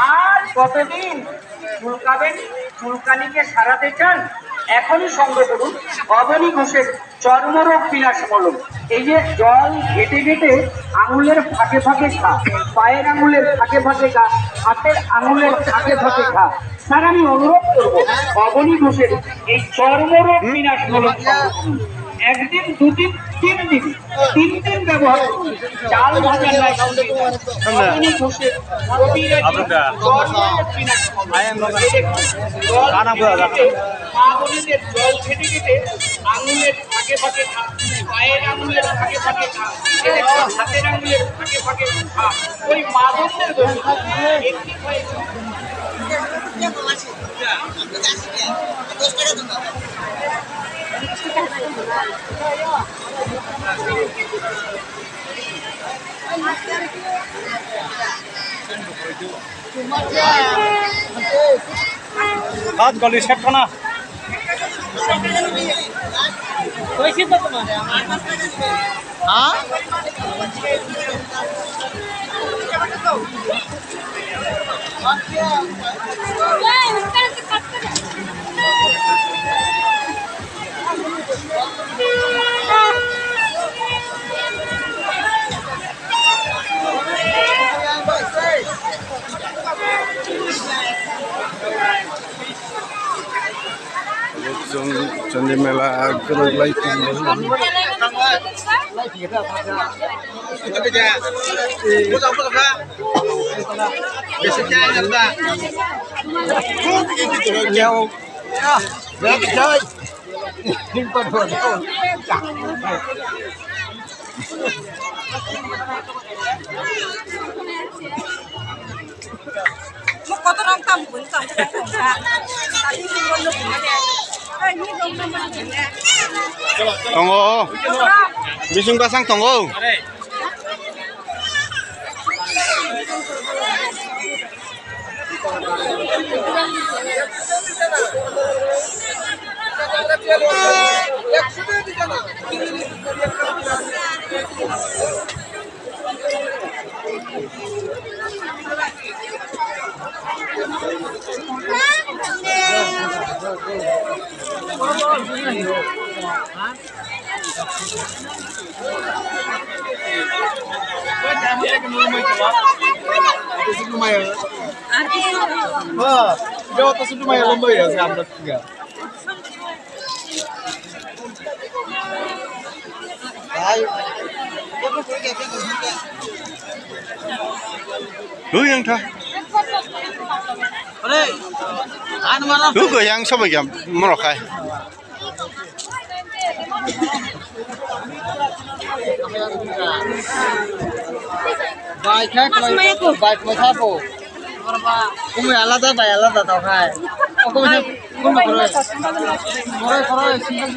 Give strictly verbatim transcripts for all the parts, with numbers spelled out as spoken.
আর কতদিন চুলকাবেন? চুলকানিকে সারাতে চান? এখনই সংগ্রহ করুন অবনী ঘোষের চর্মরোগ বিনাশ মলম। এই যে জল ঘেটে ঘেটে আঙুলের ফাঁকে ফাঁকে খা, পায়ের আঙুলের ফাঁকে ফাঁকে খা, হাতের আঙুলের ফাঁকে ফাঁকে খা। স্যার, আমি অনুরোধ করব অবনী ঘোষের এই চর্মরোগ বিনাশ মলম সংগ্রহ করুন। একদিন, দুদিন, তিন দিন, তিন দিন ব্যবহার করুন। চাল ভাজার ন্যায় সঙ্গে অবনী ঘোষের কবিরাজি চর্মরোগ বিনাশ মলম। এই দেখুন, জল ঘেটে ঘেটে, মা বোনেদের জল ঘেটে ঘেটে আঙুলের ফাঁকে ফাঁকে খা, পায়ের আঙুলের ফাঁকে ফাঁকে খা, এই দেখো, হাতের আঙুলের ফাঁকে ফাঁকে খা। ওই মা বোনদের বলবো, একটি হয়ে হাত গলি সেট না। হ্যাঁ? Chwng Chandi mela kwrwk lai tongo. Tongo. Bising basang tongo. Hui yang tha. Hui yang sabai jam morokai. Bai khe bai khe sabo. Kumui alada bai alada tao khai. Kumui sabo kumui koroi. Koroi koroi single.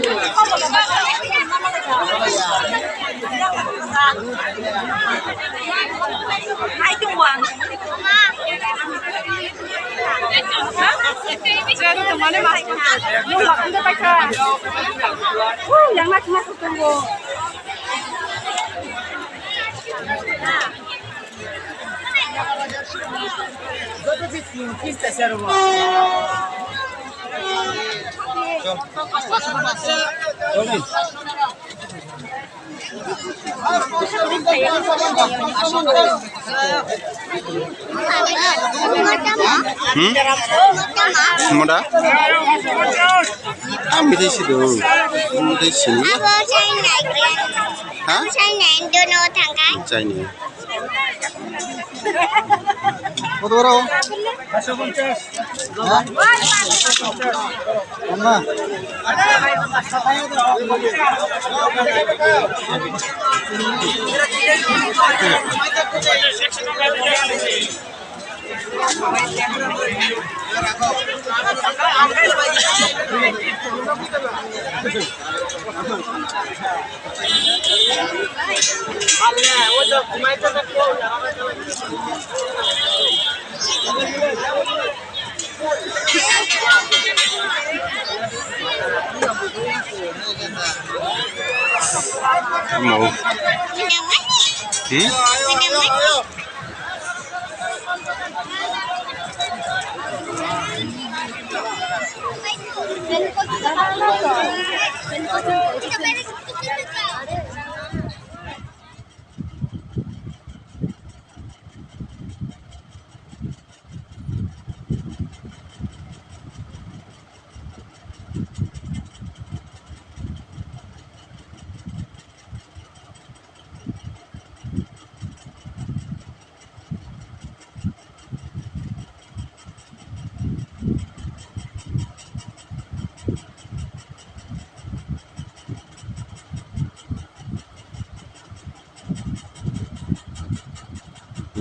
Hmm? Moda? Ang bidai si do. Bidai si. Ha? China. কত বড়? পাঁচশো পঞ্চাশ। হ্যাঁ? না। Mau. Hmm?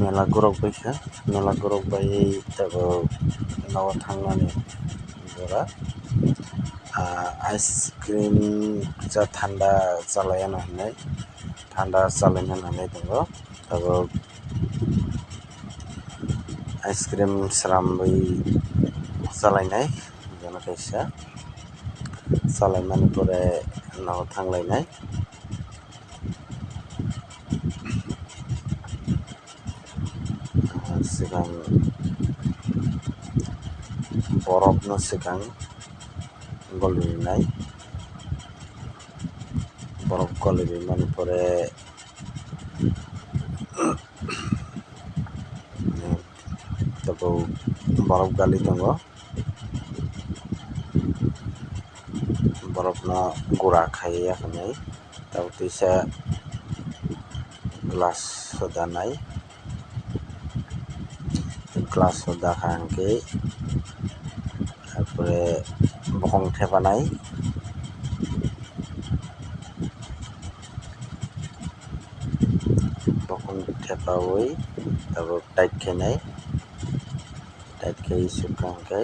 Mela gorok bai kha, mela gorok bai tabuk nogo thangnani jora, ah, ice cream kisa thanda chalaiyano hinwi, thanda chalaina nangnai tongo tabuk. Ice cream sramwi chalainai, jono kaisa chalaimani pore nogo thanglainai. Swkang borokno swkang goli rinai, borok goli rimani pore tabuk borok gali tongo, borokno gura khaiya hinwi tabuk twisa glass o danai, glass o dakha hwnkhe, tarpore bokong thepanai. Bokong thepawi tabuk tight khainai, tight khai swkang khe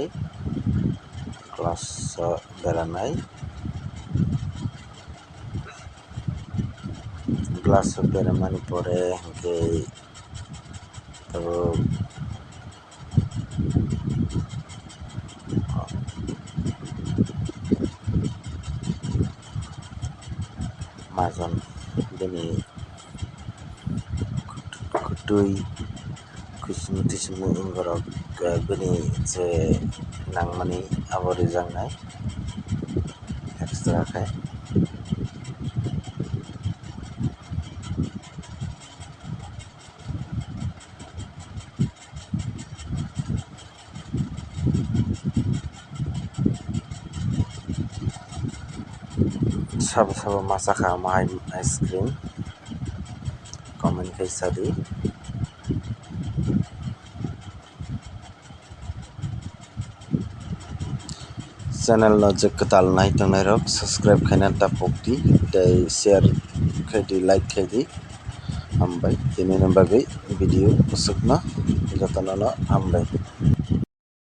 glass o beranai, glass o beramani pore hwnkhe tabuk majon bini kwtwi khuichimwi twichimwi wngorok bini je nangmani abo rijaknai extra khe. Sabo sabo ma chakha omo hai ice cream? Comment khai sadi. Channel no je kwtal nai tongnai rok subscribe khaina ta pokdi, tei share khaidi, like khaidi. Hambai tini ni bagwi video bwswkno jotono no hambai.